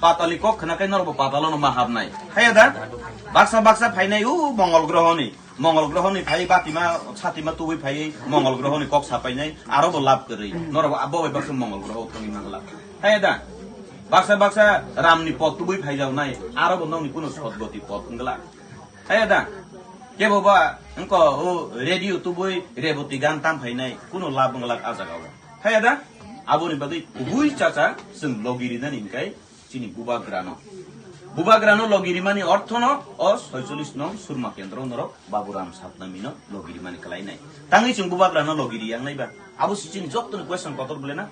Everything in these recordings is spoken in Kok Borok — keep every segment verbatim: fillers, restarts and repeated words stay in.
Patalni kok khna khe norokbo patalono ma habnai. Haya da? Baksa baksa phainai u Mongol grohoni. Mongol grohoni phai batima satima tubui phai Mongol grohoni kok sapainai aro bo lab kwrwi. Norok abo bai baksa Mongol groho thangwi mangla. Haya da? Baksa baksa Ramni pot tubui phaijaknai aro bo nokni kuno sotgoti pot wngla. Haya da? Kebo ba wngko o radio tubui Reboti gan tam phainai kuno lab wngla a jaga o. Haya da? Aboni bagwi kubui chacha chwng logi rinani hwnkhe chini bubagrano. Bubagrano logi rimani orthono o soicholish nong Surma Kendro norok Baburam Satnamino logi rimani kwlainai. Tangwi chwng bubagrano logi riyangnai ba? Abo si chini jottoni question kotor bole na?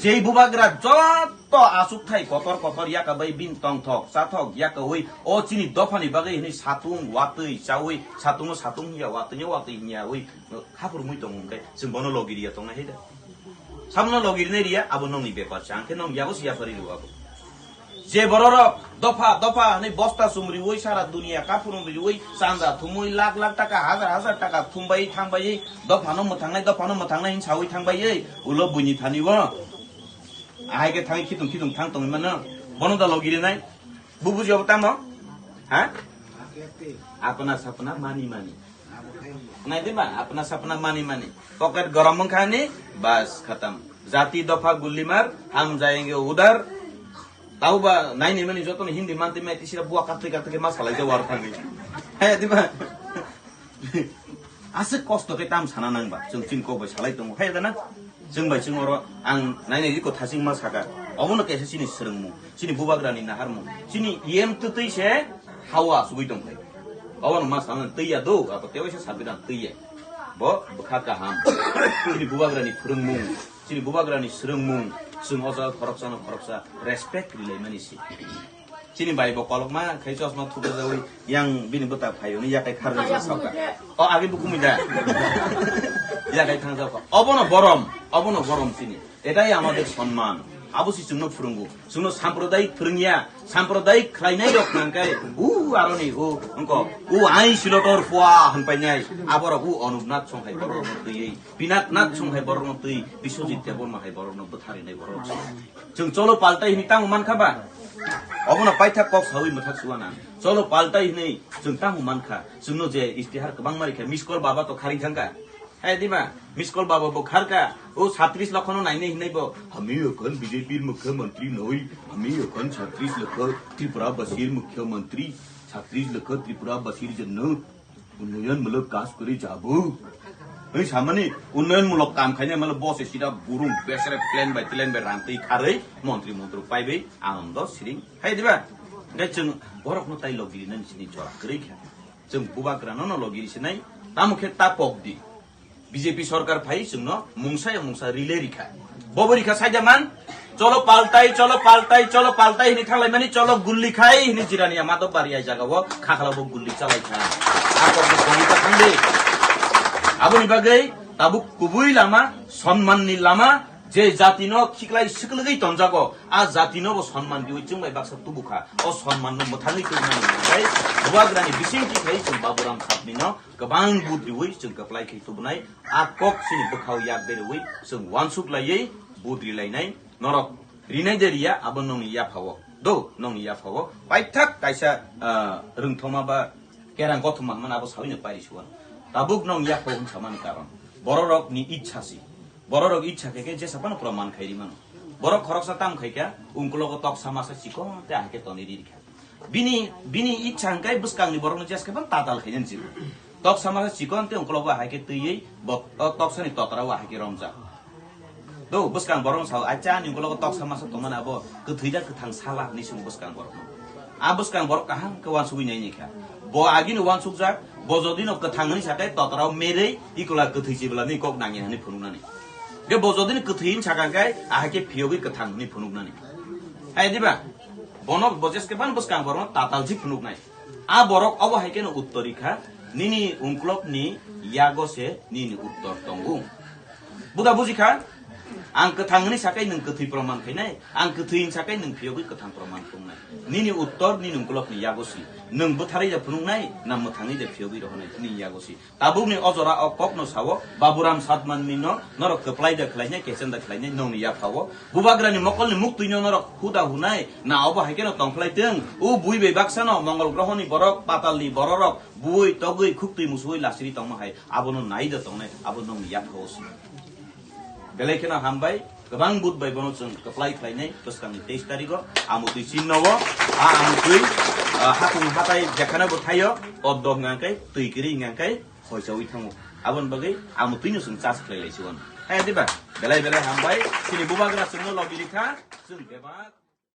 Jei bubagra jotto asukthai kotor kotor yaka bai bin tongthok chathok yakaui o chini dophani bagwi hwnwi satung watwi chaui satungo satung hiya watwino watwi hiyaui haphurmui tongo hwnkhe chwng bono logi riya tongnai hai da? Sabono logi rinai riya, abo nokni bepar se, ang khe nokni yago se yapharwi rw abo. Je bororok dopha dopha hwnwi bosta chum riwi sara duniya kaphurung riwi chanda thumwi lakh lakh taka hazar hazar taka thumbai thangbai dophano mwthangnai dophano mwthangnai hwn sawi thangbai ulo buini thani o. Ahai khe thangwi khitung khitung thang tongwi mano. Bono da logi rinai. Bu buji abo tamo? Ha? Apna sapna mani mani. Nai de ba, apna sapna mani mani. Pocket garam wngkha ni, bas, khatam. Jati dopha gullimar, ham jayenge udar. Tau ba, nai ni mani joto ni Hindi manti mai tisira bua kattwi kattwi ma salai ja war thangwi. Hai, di ba? Aswk kosto khe tam sana nang ba, chwng chini kok bai salai tongo. Hai da na? Chwng bai chwng oro ang nai nai ko thaching ma saka. Obo no kaisa chini swrwngmung, chini bubagra ni naharmung, chini yem twtwi se hawa asugwi tong phai. Obo no ma sana twi ya do, abo tewaisa sabiran twi ya. Bo bwkha kaham. Chini bubagra ni phwrwngmung, chini bubagra ni swrwngmung, chwng o jaga khoroksa no khoroksa respect rilaimani si. Chini bai bo kolokma khai chosma thuka jawi yang bini bwta phaio ni yakai kharwi sa sauka. O agi bukumui da. Yakai thang sauka. Obono borom, obono borom chini. Etai amader sonman. Abo si chwngno phwrwngo. Chwngno sampradayik phwrwngya, sampradayik khlainai rok nangkai. U aroni u wngko. U ai silotor pua hwnpainai. Aborok u Anupnath song hai borok twiwi. Pinath Nath song hai borokno twi, Biswajit Debbarma hai borokno bwtharinai borok. Chwng cholo paltai hini tamo mankha ba? Obono paithak kok sawi mwthak suana. Cholo paltai hini chwng tamo mankha? Chwngno je istihar kwbangma rikha, miss call baba to kharing thangkha. Hai dima, miss call baba bo kharkha. O satris lokhono nainai hinai bo. Hami okhan B J P mukhyamantri noi, hami okhan satris lokho Tripura basir mukhyamantri, satris lokho Tripura basir jonno. Unnoyon mulok kaj kori jabo. Ei samani unnoyon mulok kam khaina mala bose sida burung besere plan bai plan bai rantwi kharwi montri montri paibai anando siring. Hai diba? Ngai chwng borok no tai logiri nani sini chora kwrwi kha. Chwng bubagra no no logiri sinai. Tamo khe ta pok di. B J P sorkar phai chwngno mungsa ya mungsa rile rikha. Bobo rikha saida man, cholo paltai, cholo paltai, cholo paltai hini thanglai mani, cholo gulli khai hini jirani ya mato bari ai jaga o khakhala bo gulli chalai kha. Ako bo kongita thangdi. Aboni bagwi tabuk kubui lama, sonman ni lama, je jati no khiklai siklwgwi tonjago, a jati no bo sonman diwi chwng bai baksa tubukha. O sonman no mwthangwi tubunani bagwi bubagrani bisingtwi khai chwng Baburam Satni no kwbang but riwi chwng kwplai khai tubunai. A kok chini bwkhao yak berwi chwng wansuk laiwi but rilainai norok rinai de riya abo nongni yaphao. Do nongni yaphao paithak kaisa, ah, rwngthoma ba kerang gothoma hwnmani abo sawi no pairi suan. Tabuk nong yaphao hwn samani karon bororok ni ichha si. Bororok ichha khe khe jesa phano pura man khai ri mano. Borok khoroksa tam khai kha ungkulogo toksa masa chikon te ahai khe tonwi ri kha. Bini, bini ichha hwnkhe bwskangni borokno jeskephano tatal khainani chikon. Toksa masa chikon tei ungkologo ahai khe twiwi bo, o toksani totra o ahai khe romjak. Do, bwskang borokno sao, "Acha, ani ungkologo toksa masa tongmani abo kwthwi da kwthang sala," hinwi swngo bwskang borokno. A bwskang borok kaham khe uansugwi nai nai kha. Bo agini uansukjak, bo jodino kwthang hinwi sakhe totra o merwi ikola kwthwi chibwlani kok nangya hinwi phunuknani. Khe bo jodino kwthwi hinwi sakha khe ahai khe phiyogwi kwthang hinwi phunuknani. Hai diba? Bono bo jeske phano bwskang borokno tatal si phunuknai. A borok obo hai kheno uttor rikha, nini ungkulokni yago se nini uttor tongo. Buda bujikha? Ang kwthang hwnwi sakai nwng kwthwi proman khainai, ang kwthwi hwn sakai nwng phiyogwi kwthang proman khainai. Nini uttor nini ukulokni yago si. Nwng bwtharwi da phunuknai, na mwthangwi da phiyogwi rohornai, nini yago si. Tabukni o jora o kokno sao, Baburam Satmanmino norok kwplai da khlainai, kechen da khlainai, nongni yaphao. Bubagrani mokolni muktwino norok huda hunai, na obo hai kheno tongphlai twng. O bui bai baksano mongol grohoni borok, patalni bororok, bui, togwi, khuktwi, musuwi, lasiri tongma hai, abono nai da tongnai, abo nongni yaphao si. Belai kheno hambai, kwbang but bai bono chwng kwplai khlainai, bwskangni teis tarigo, amutwi chinno o, a amutwi, ah, hapung hatai jekhano bo thaio, poddo hwnga khe, twi kwrwi hwnga khe, hoichaui thango. Aboni bagwi amutwino chwng charge khlai lai si uan. Hai diba? Belai belai hambai, chini bubagra chwngno logi rikha, chwng bebak.